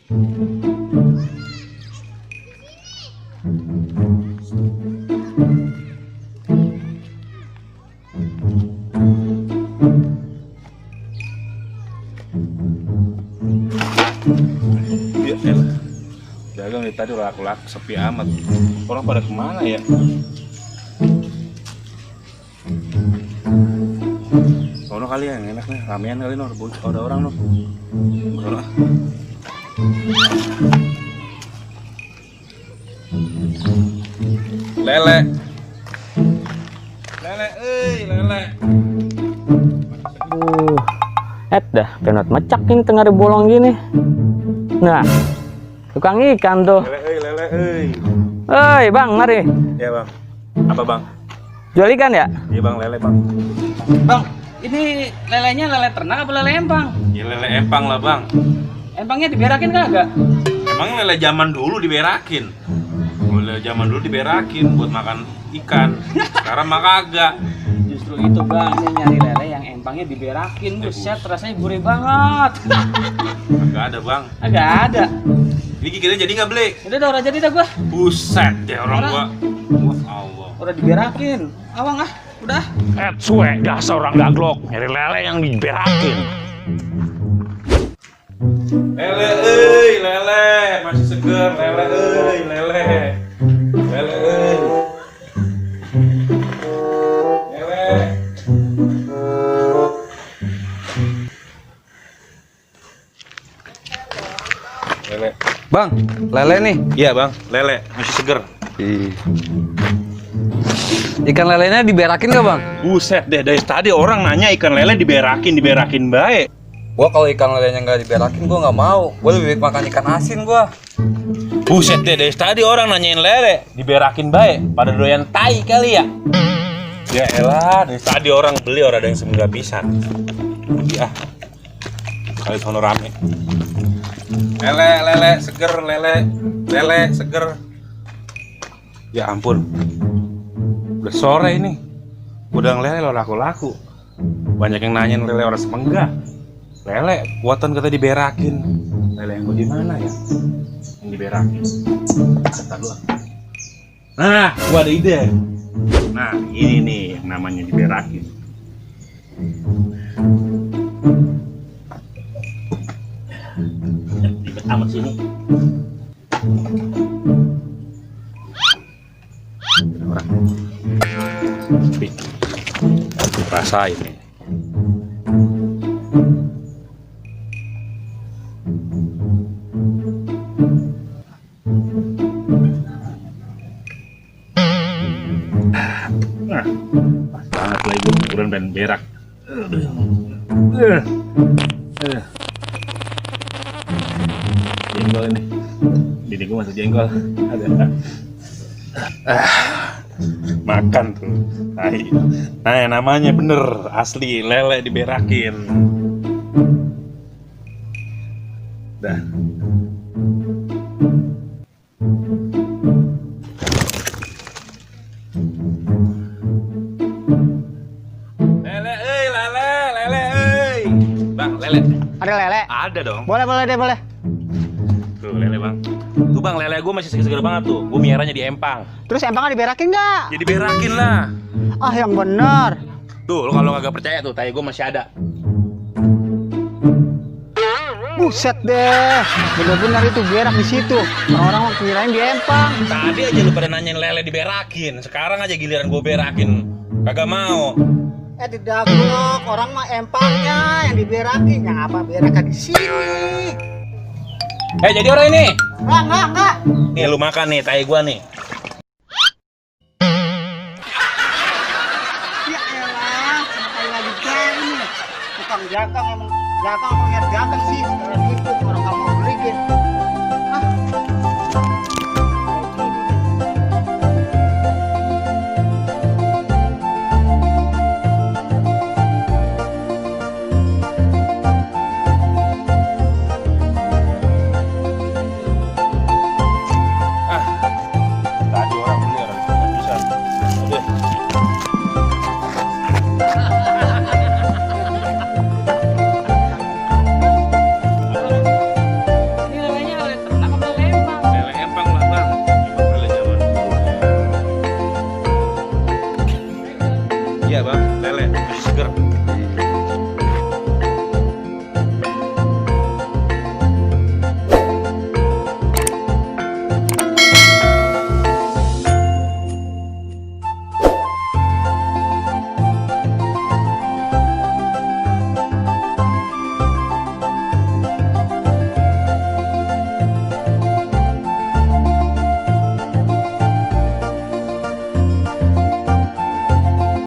Ya elah, dagang dari tadi laku-laku sepi amat. Orang pada kemana ya? Sono kali yang enak nih, ramean kali Nor, ada orang Nor. Sono. Lele. Lele, lele. Dah, penat mecak ini tengah ada bolong gini. Nah, tukang ikan tuh. Lele, Hei, Bang, mari. Ya, Bang. Apa, Bang? Jual ikan ya? Iya, Bang, lele, Bang. Bang, ini lelenya lele ternak apa lele empang? Ya lele empang lah, Bang. Empangnya diberakin kagak? Emang lele zaman dulu diberakin. Lele zaman dulu diberakin buat makan ikan. Sekarang mah kagak. Justru itu Bang, ini nyari lele yang empangnya diberakin. Buset, rasanya gurih banget. Kagak ada, Bang. Agak ada. Ini kita jadi nggak beli? Udah dah, udah jadi dah gua. Buset deh orang gua. Wah, Allah. Udah diberakin. Awang ah, udah. Suwe, dasar orang gaglok, nyari lele yang diberakin. Lele, lele, masih seger, lele, lele. Lele, lele. Lele. Bang, lele nih. Iya, Bang, lele, masih seger. Ikan lelenya diberakin gak bang? Buset deh, dari tadi orang nanya ikan lele diberakin baik. Gua kalau ikan lelenya nggak diberakin gua nggak mau. Gua lebih baik makan ikan asin gua. Buset deh, dari tadi orang nanyain lele diberakin baik. Pada doyan tai kali ya? Ya elah, dari tadi orang beli orang ada yang semenggak pisan. Iya, kali sono rame. Lele, seger, lele, seger. Ya ampun, udah sore ini, udah lele lo laku-laku. Banyak yang nanyain lele orang semenggak. Lele, buatan kata diberakin. Lele yang di mana ya? Yang diberakin. Kata lu. Nah, gua ada ide. Nah, ini nih yang namanya diberakin. Ribet amat sini. Orang. Tapi rasain nih. Nah, pas banget lagi gue ukuran dan berak. Jengkol ini. Bini gue masuk jengkol. Ada. Makan tuh. Nah, yang namanya bener asli lele diberakin. Dah. Lele. Bang, lele. Ada lele? Ada dong. Boleh deh, boleh. Tuh lele bang. Tuh bang, lele gue masih seger-seger banget tuh. Gue miaranya di empang. Terus empangnya diberakin nggak? Jadi berakin lah. Ah, yang bener. Tuh, lo kalau kagak percaya tuh, tai gue masih ada. Buset deh, bener-bener itu berak di situ. Orang-orang mau kirain di empang. Tadi aja lu pada nanyain lele diberakin. Sekarang aja giliran gue berakin. Kagak mau. Tidak blok, orang mah empangnya yang diberakin, yang apa beraknya di sini. Jadi orang ini. Enggak. Nih lu makan nih, tai gue nih. Ya elah, kayak lagi cari nih. Tukang jagang emang lihat jagang sih. Sekarang gitu orang kamu mau beliin. Tadi orang beli orang nggak bisa. Udah. Ini lelenya Iya bang.